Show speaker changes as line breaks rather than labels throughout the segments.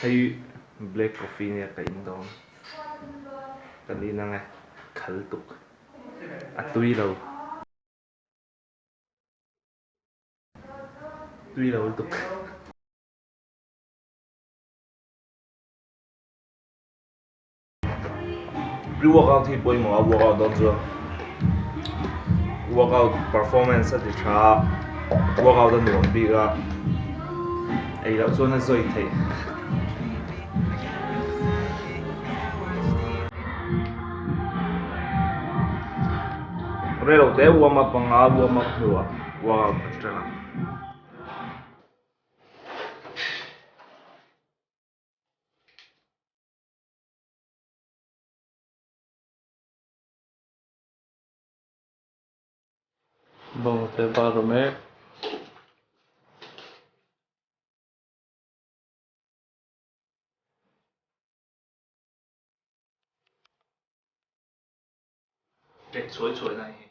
Hei black coffee nia ka in dawn. Kan in ang e, khal tuk. A tui lo. Tui lo lutuk. Pre-workout hi pawimawh a workout dawn chuan workout performance a ti tha a, workout a nuam bik a, ei loh chuan a zawi theih. Rei lo te warm up anga warm up hnuah workout a ṭan ang.
Bawngte bar a mek.
Ṭek chhuai chhuai na hi.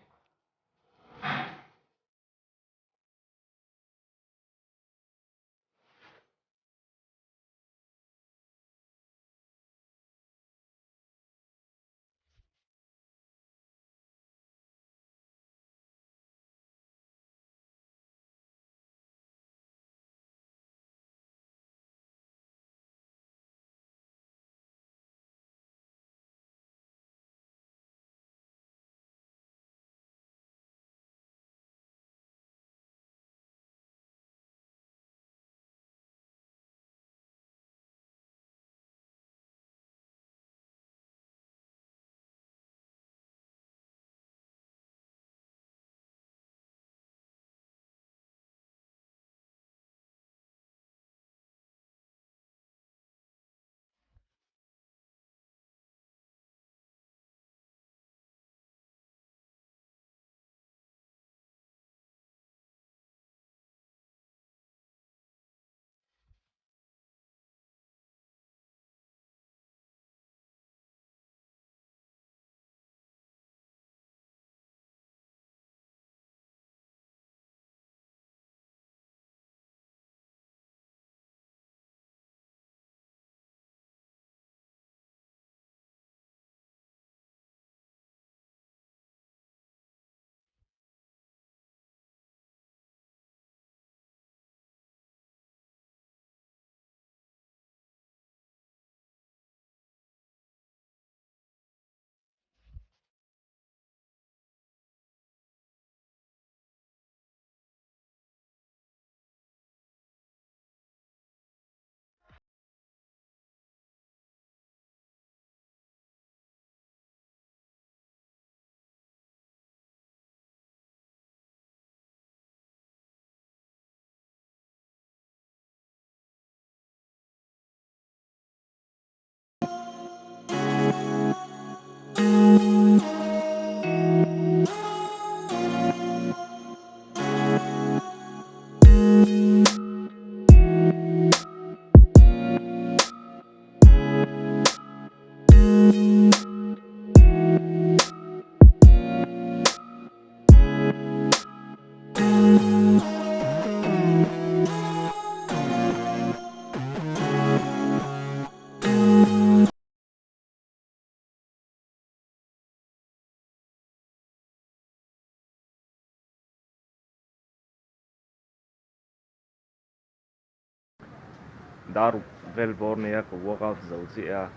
Dar vel bawr nia ka workout zo chiah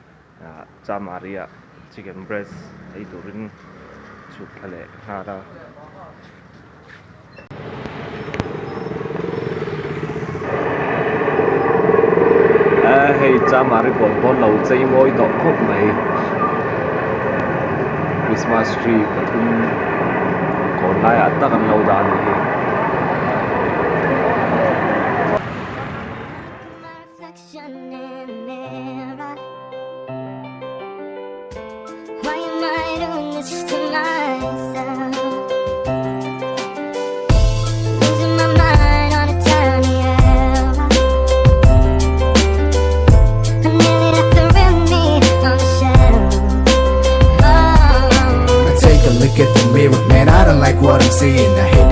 a, chamari ah chicken breast ei turin chhuk thla leh nghal a. Hei chamari kawn pawn lo chei mawi tawh khawp mai Christmas tree pathum kawn laiah tak an lo dah a nih hi.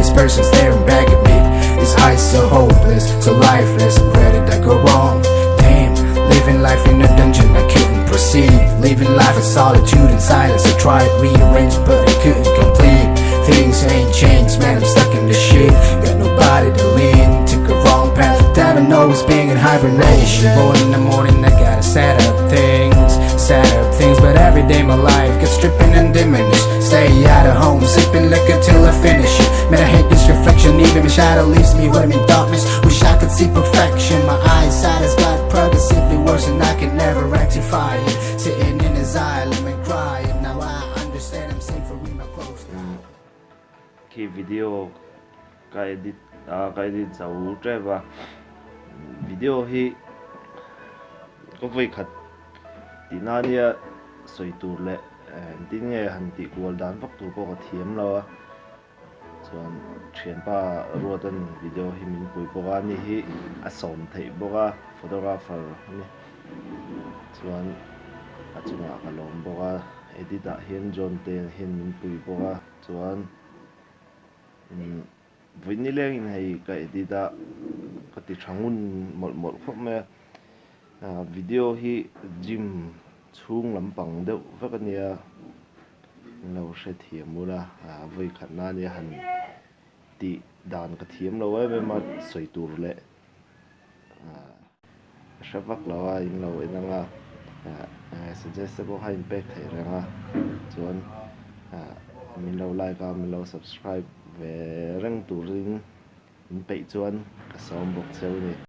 This person staring back at me His eyes so hopeless, so lifeless Where did I go wrong? Damn, Living life in a dungeon, I couldn't proceed. Living life in solitude and silence. I tried rearrange, but I couldn't complete. Things ain't changed, man. I'm stuck in the shit. Got nobody to lean. Took a wrong path. Time I know it's being in hibernation. Born in the morning, I gotta set up things, set up things. But every day my life gets stripping and diminished. Stay out of home, sipping liquor till I finish it. Man, I hate this reflection. Even my shadow leaves me when I'm in darkness. Wish I could see perfection. My eyesight has got progressively worse, and I can never rectify it. Sitting in asylum and crying. Now I understand I'm safer in my closed eyes.
Khi video ka edit a ka edit zo tep a video hi ka vawi khat tih na nia sawi tur leh engtin nge han tih kual dan vak tur pawh ka thiam lo a chuan thianpa Ruatan video hi min pui bawk a ani hi a sawm theih bawk a photographer a ni chuan a chungah ka lawm bawk a edit ah hian John te hian min pui bawk a chuan vawi nilengin hei ka edit a ka ti tha ngun mawlh mawlh khawp mai a video hi gym chhung lampang deuh vek a nia in lo hrethiam ula vawi khat na ania han tih dan ka thiam lo em em a sawi tur leh Ka hre vak lo a, in lo en ang a, suggest te pawh kha in pek theih reng a, chuan min lo like a, min lo subscribe ve reng turin in peih chuan ka sawm bawk cheu a ni.